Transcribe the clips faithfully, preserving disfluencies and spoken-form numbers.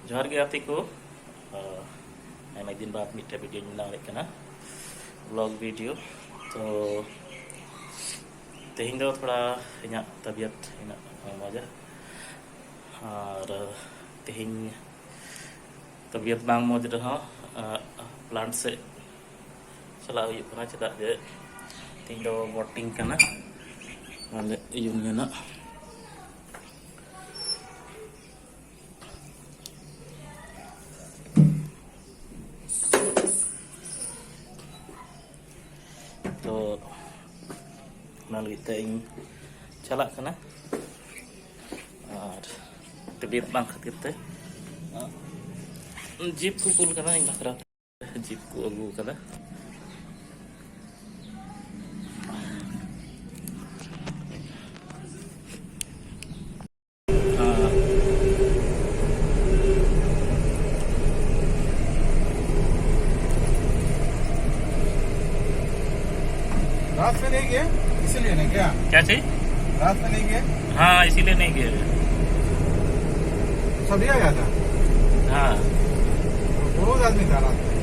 ᱡᱚᱦᱟᱨ ᱜᱮ ᱜᱟᱛᱮ ᱠᱚ᱾ ᱟᱭᱢᱟ ᱫᱤᱱ ᱵᱟᱫ ᱢᱤᱫᱴᱮᱱ ᱵᱷᱤᱰᱤᱭᱳᱧ ᱵᱮᱱᱟᱣ ᱞᱮᱫ ᱠᱟᱱᱟ, ᱵᱞᱚᱜ ᱵᱷᱤᱰᱤᱭᱳ᱾ ᱛᱚ ᱛᱮᱦᱮᱧ ᱫᱚ ᱛᱷᱚᱲᱟ ᱤᱧᱟᱹᱜ ᱛᱟᱵᱤᱭᱟᱛ ᱤᱱᱟᱹᱜ ᱵᱟᱝ ᱢᱚᱡᱟ, ᱟᱨ ᱛᱮᱦᱮᱧ ᱛᱟᱵᱤᱭᱟᱛ ᱵᱟᱝ ᱢᱚᱡᱽ ᱨᱮᱦᱚᱸ ᱯᱞᱟᱱᱴ ᱥᱮᱫ ᱪᱟᱞᱟᱜ ᱦᱩᱭᱩᱜ ᱠᱟᱱᱟ, ᱪᱮᱫᱟᱜ ᱡᱮ ᱛᱮᱦᱮᱧ ᱫᱚ ᱵᱳᱴᱤᱝ ᱠᱟᱱᱟ ᱟᱞᱮ ᱤᱭᱩᱱᱤᱭᱚᱱᱟᱜ᱾ ᱛᱚ ᱚᱱᱟ ᱞᱟᱹᱜᱤᱫ ᱛᱮ ᱤᱧ ᱪᱟᱞᱟᱜ ᱠᱟᱱᱟ, ᱟᱨ ᱛᱟᱵᱤᱭᱟᱛ ᱵᱟᱝ ᱠᱷᱟᱹᱛᱤᱨ ᱛᱮ ᱡᱤᱯ ᱠᱚ ᱠᱩᱞ ᱠᱟᱱᱟ ᱤᱧ ᱵᱟᱠᱷᱨᱟ᱾ ᱡᱤᱯ ᱠᱚ ᱟᱹᱜᱩ ᱟᱠᱟᱫᱟ᱾ रात में नहीं गए, इसीलिए नहीं क्या? क्या चीज? रात में नहीं गए? हाँ, इसीलिए नहीं गए। सभी आ गया था। हाँ। बहुत आदमी था रात में।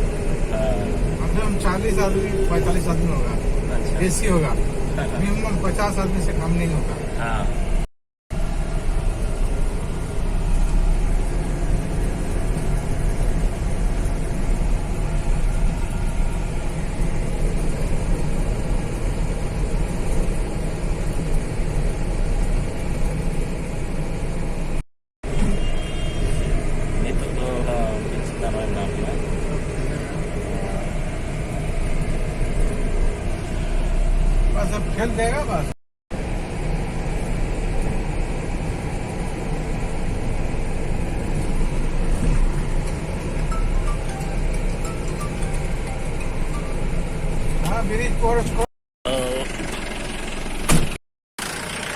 हाँ। कम से कम चालीस आदमी, पैंतालीस आदमी होगा। अच्छा। बेसी होगा। हाँ, हाँ। मिनिमम पचास आदमी से कम नहीं होगा। हाँ। ᱱᱤᱛᱚᱜ ᱫᱚ ᱚᱱᱟ ᱵᱤᱪ ᱪᱮᱛᱟᱱ ᱨᱮ ᱢᱮᱱᱟᱜ ᱞᱤᱧᱟ᱾ बस अब ठेल देगा बस। हाँ, ब्रिज क्रॉस कर।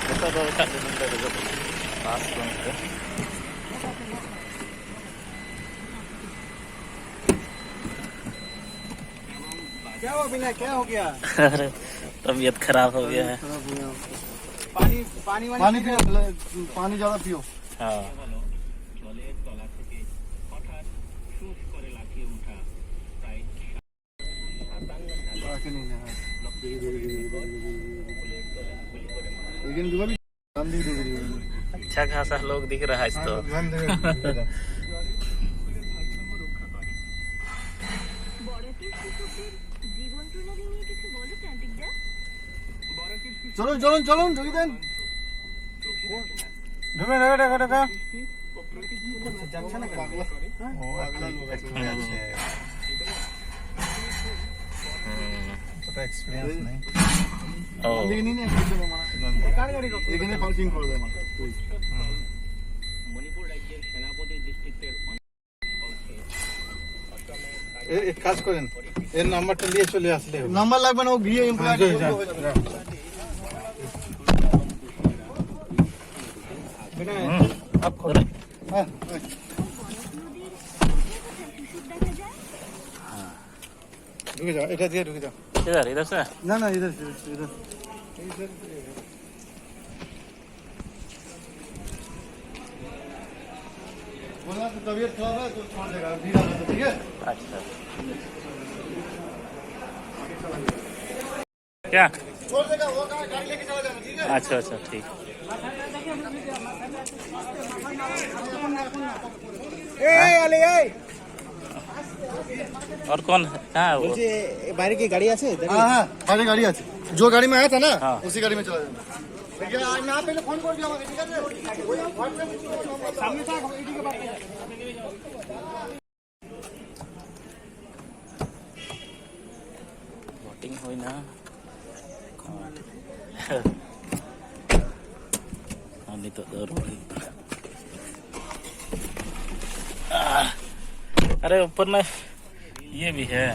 ᱱᱤᱛᱚᱜ ᱫᱚ ᱮᱴᱟᱜ ᱨᱮ ᱱᱚᱰᱮ ᱫᱮᱡᱚᱜ ᱠᱟᱱᱟ, ᱵᱟᱥ ᱵᱟᱹᱱᱩᱜ ᱛᱮ᱾ क्या हुआ विनय, क्या हो गया? अरे, तबीयत खराब हो गया है। खराब हो गया। पानी, पानी वानी पानी पी पियो, लो। पानी ज्यादा पियो। हाँ। अच्छा खासा लोग दिख रहा है आज तो। চলুন, চলুন, চলুন, ঢুকে দেন। ঢুকে, ঢুকে, ঢুকে, ঢুকে। ও, একটু, একটু আছে। হুম। অতটা এক্সপিরিয়েন্স নেই। ও। এখানে পার্কিং করে দেয়। হুম। এ, এক কাজ করেন, এর নাম্বারটা নিয়ে চলে আসলে হবে। নাম্বার লাগবে না, ও গিয়ে হ্যাঁ, যাই, যাই। হুম। হ্যাঁ, হ্যাঁ। ঢুকে যাও, এটা দিয়ে ঢুকে যাও। इधर, इधर से? না, না, इधर से, इधर। बोला तो तबीयत खराब है तो छोड़ देगा, अभी आ जाओ, ठीक है? अच्छा। क्या? छोड़ देगा, वो गाड़ी लेके चला जाना, ठीक है? अच्छा, अच्छा, ठीक। ए, ए, अले, ए। और कौन? कहाँ है वो? বলছি, এ, বাইরে কি গাড়ি আছে? দেখো। হ্যাঁ, হ্যাঁ, বাইরে গাড়ি আছে। जो गाड़ी में आया था ना, हाँ। उसी गाड़ी में चला जाना। भैया, आज ना पहले फोन कर दिया, ठीक है? सामने था, एडीके पास। ᱵᱳᱴᱤᱝ ᱦᱩᱭᱱᱟ᱾ ᱟᱨ ᱱᱤᱛᱚᱜ ᱫᱚ ᱨᱩᱣᱟᱹᱲ ᱦᱩᱭᱩᱜ ᱠᱟᱱᱟ᱾ अरे, ऊपर में ये भी है।